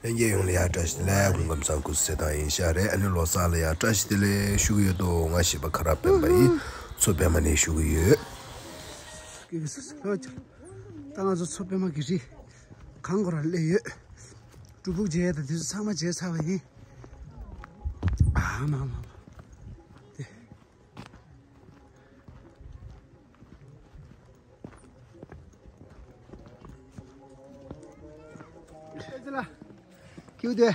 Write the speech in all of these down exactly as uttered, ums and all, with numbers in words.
ལྷན་རྒྱས་ཡོངས་ལ་ཡང་བཀྲ་ཤིས་བདེ་ལེགས། སྐུ་ཁམས་བཟང་། སྐུ་གཟུགས་གསལ་ཐང་ཡིན་ཤག་རེད། ཨ་ནི་ལོ་གསར་ལ་ཡང་བཀྲ་ཤིས་བདེ་ལེགས་ཞུ་གི་ཡོད་དོ། ང་གཞས་པ་ཁ་རག་སྤེན་པ་ཡིན། མཚོ་པདྨ་ནས་ཞུ་གི་ཡོད། ད་ང་ཚོ་མཚོ་པདྨ་གི་རི་གང་གོ་ར་སླེབས་ཡོད། སྒྲུབ་ཕུག་མཇལ་ཡས་དང་དེ་ཚོ་ཚང་མ་མཇལ་ཚར་བ་ཡིན། ཨ་མ་མ་མ། དེ། ཨེ་ཅི་ལ། ཁྱེའུ་དེ།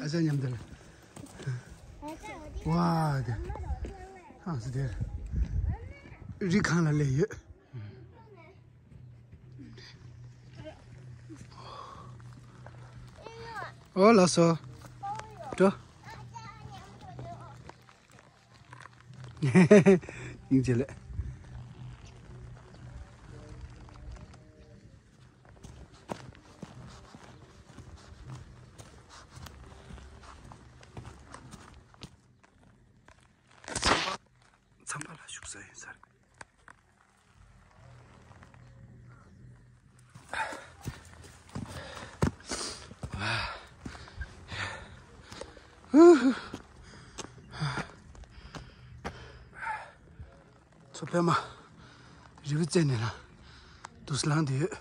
ཨ་ཅག་མཉམ་དུ་ལ། ཝ་དེ། ཨ་སི་དེ། རི་གང་ལ་སླེབས་ཡོད། ཨོ་ལགས་སོ། འགྲོ། སྙིང་རྗེ་ལེ། ཚམས་པ་ལ་བཞུགས་ས་ཡིན་ས་རེད། མཚོ་པདྨ་རི་བོ་རྩེ་ནས་ལ་དུས་ལངས་དུ་ཡོད།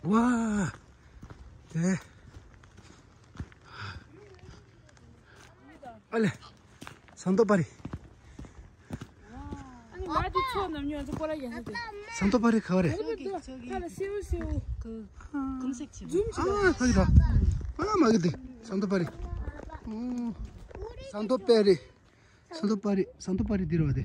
ཝ། དེ། ཨ་ལེ། ཟངས་མདོག་དཔལ་རི། ཨ་ནི་ང་དེ་ཚོ་ནམ་ཉོ་ཚོ་པོ་ལ་ཡང་དེ། ཟངས་མདོག་དཔལ་རི་ག་བ་རེད། ཨ་ལ་སེའུ་སེའུ། ཛུམ་ཅིག་ཨ་ཕ་གི་ར། ཨ་མ་གི་དེ། ཟངས་མདོག་དཔལ་རི། ཨོ། ཟངས་མདོག་དཔལ་རི། ཟངས་མདོག་དཔལ་རི། ཟངས་མདོག་དཔལ་རི་འདིར་བ་དེ།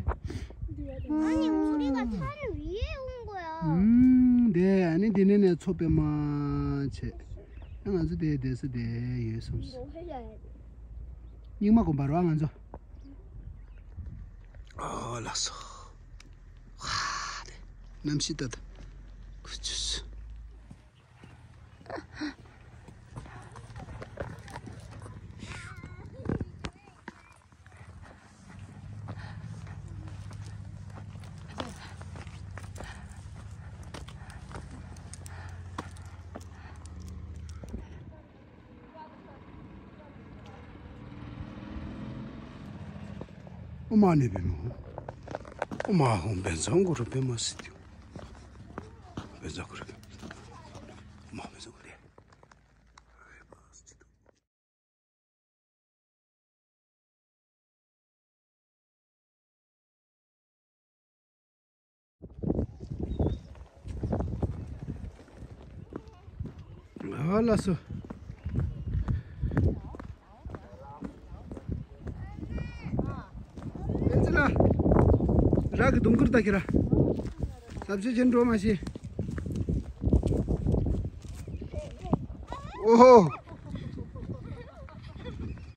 아니, 우리가 산 위에 온 거야. ཨུམ། དེ་ཨ་ནི་འདི་ནས་ནས་མཚོ་པདྨ་བྱས། ཨ་ང་ཚོ་དེ་བསྡད་ས་དེ་ཡོད་བསམས། 이거 해줘야 돼. རྙིང་མ་དགོན་པ་རོ། ཨ་ང་ཚོ། ཨོ་ལགས་སོ། ཧ་དེ། གནམ་གཤིས་ད་ད། ཁུ་ཆུ་སུ། ཨོ་མ་ནི་པདྨ་ཧཱུྃ། ཨོ་མ་ཧཱུྃ་བཛྲ་གུ་རུ་པདྨ་སིདྡྷི་ཧཱུྃ། བཛྲ་གུ་རུ་པདྨ། ཨོ་མ་བཛྲ་གུ་རུ། ཨ་ལགས་སོ། ཨེ་ཙི་ལ། ར་གི་དུང་དཀར་ལྟ་ཁྱེར་ར། ཟབ་ཆོས་ཅན་འགྲོ་མ་ཤེས། ཨོ་ཧོ།